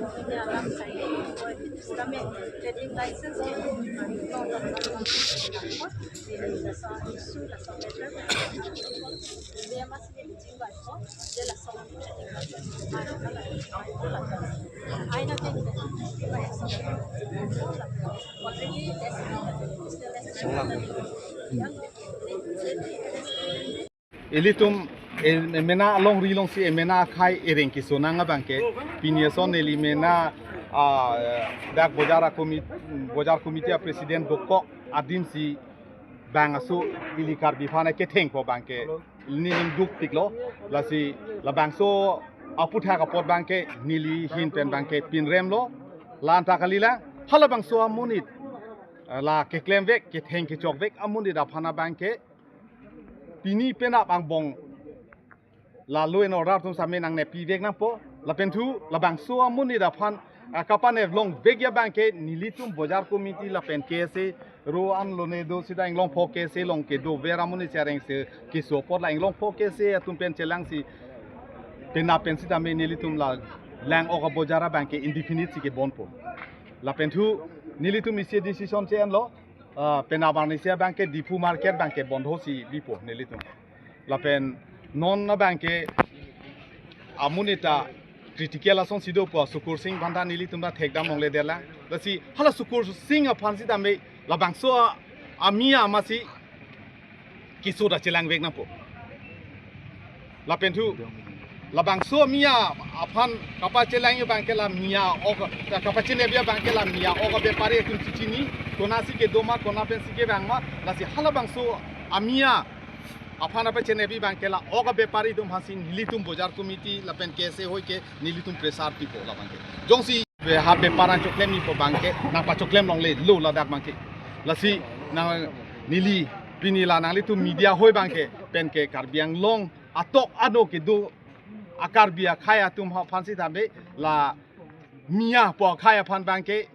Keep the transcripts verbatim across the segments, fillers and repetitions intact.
Ini alam saya, kami trading license ke, Ilitum e-, emena alongri alongsi emena akhei ereng kesonang abangke, pini ason neli mena, ah, dak bojar a-comi-, bojar committee a-president dokok adimsi bang aso ili Karbi aphan kethengpo abangke, nening dukpiklo, lasi labangso aputhak apot abangke neli ahin pen abangke pinremlo, la anta kalilang, halabangso amonit, eh, la keklemvek, ketheng kechokvek amonit aphan abangke, pini penap angbong la law and order atum same nangnepivek nangpo, lapen thu labangso amonit aphan, ah, kapaneplongvekji abangke nelitum bojar committee lapen K S A ro an lone do sita Inglongpho K S A along kedover amonit si areng si keso apot la Inglongpho K S A atum pen chelangsi penap pen sitame nelitum la Lang-ok abojar abangke indefinite si kebonpo. Lapen thu nelitum isi decision che-enlo, ah, penap arnisi abangke Diphu market abangke bondho si bipo nelitum. Lapen non abangke amonit ta critical asonsi dopo, Sukursing aphan ta nelitum ta thekdam longledetlang. Lasi hala Sukursing aphan sitame labangso a-, amia amatsi keso ta chelangvek nangpo. Lapen thu labangso amia aphan kapachelangji abangke la mia ok, kapachinepji abangke la mia ok abepari atum chichini, konatsi kedo ma, konat pensi kevang ma, lasi halabangso amia aphan kapachinepji abangke la ok abepari atum aphansi nelitum bojar committee lapen K S A ahoi ke nelitum pressure pipo labangke. Jongsi be ha bepar nangchoklem nipo abangke nangpachoklem longlelo ladak abangke. Lasi nang neli pini la nanglitum media ahoi abangke penke Karbi Anglong atok ano kedo a-Karbi akhei atum aphan sitame la mia pu akhei aphan abangke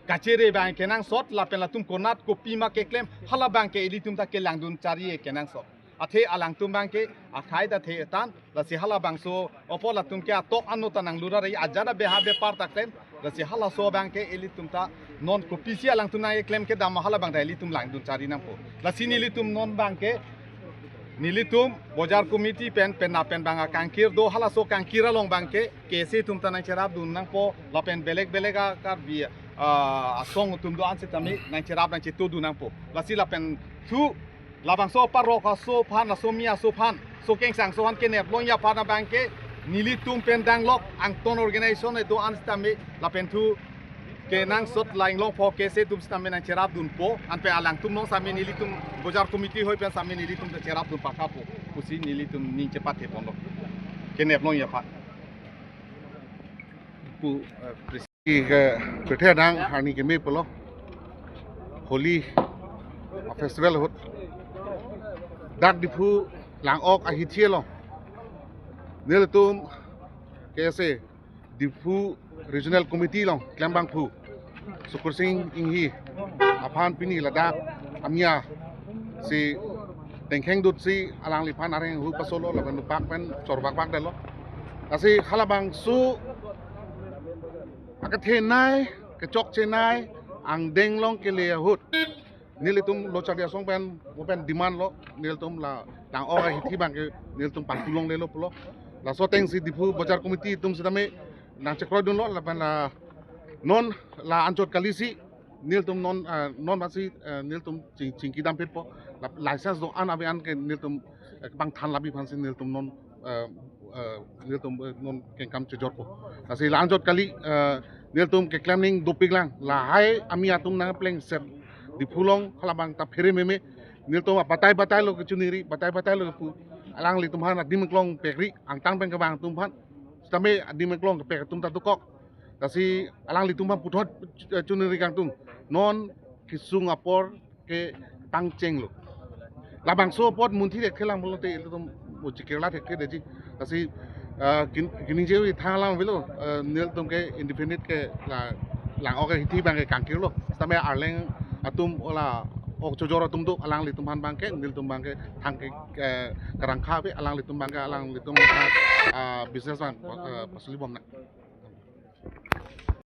kachere abang kenangsot lapen latum konat kopima keklem hala abangke ilitum ta kelangdun chari kenangsot. Athe alangtum abangke akhei ta the tan, lasi halabangso apot latum ke atok ano ta nanglurar ajat abe ha bepar ta klem, lasi halaso abangke ilitum ta non kopisi alangtum nangkeklem kedam halabang ta ilitum langdun chari nangpo. Lasi nelitum non abangke nelitum bojar committee pen penap pen abang akangkir do, halaso kangkir along abangke K S A atum ta nangcherapdun nangpo lapen belek belek a-Karbi, ah, asong atum do-an sitame nangcherap nangchetodun nangpo. Lasi lapen thu labangso parok aso aphan, aso mi aso aphan, so kengsang aso aphan keneplongji aphan abangke nelitum pen danglok Angton organization do-an sitame lapen thu kenangsot la Inglongpho K S A atum sitame nangcherapdunpo, anpen alangtum along sitame nelitum bojar committee ahoi pen sitame nelitum ta cherapdun pakhapo pusi nelitum ning chepathe ponlo keneplongji aphan. Pu, eh, pres- Ke, ke, kethe adang arni keme pulo. Holi a-festival ahut dak Diphu Lang-ok ahithi along nelitum K S A Diphu Regional Committee along klembangphu Sukursing Inghi aphan pini ladak amia si tengkheng dutsi alangliphan areng hu pasolo lapen nupak pen chorbakbakdetlo. Lasi halabangso akethenei, kechokchenei angdeng along kele ahut nelitum Lo Charli Asong pen, mo pen demand lo, nelitum la Lang-ok ahithi abangke nelitum panthu longlelo pulo. Laso atengsi Diphu Bojar Committee atum sitame nangchekroidunlo lapen la non la anchot kalisi nelitum non, eh, non masi, eh, nelitum ching, chingki dampetpo. La license do-an ave an ke nelitum, eh, bang than labi aphansi nelitum non, eh, eh, nelitum, eh, non kengkam chejorpo. Lasi la anchot kali, eh, nelitum keklem ning dopiklang. Lahai amia atum nangplengset Diphu along halabang ta phere meme. Nelitum batai batai lo kechuniri, batai batai lo kepu. Alanglitum aphan adim aklong pekri, angtan pen kevang atum aphan. Sitame adim aklong kepek atum ta dokok. Lasi alanglitum aphan puthot, eh, chuniri kangtung. Non kesung apor ke pangchenglo. Labangso apot munthi dek thelang pulote ilitum mo chikirla thekthedetji. Lasi, eh, gin-, giningje-ui thang alam avelo, eh, nelitum ke indefinite ke la Lang-ok ahithi abangke kangkirlo. Sitame Arleng atum ola ok chojor atum do, alanglitum aphan abangke, nelitum abangke thang ke, eh, karangkha ave, alanglitum abangke alanglitum, ah, business abang, eh, pasulibomnang.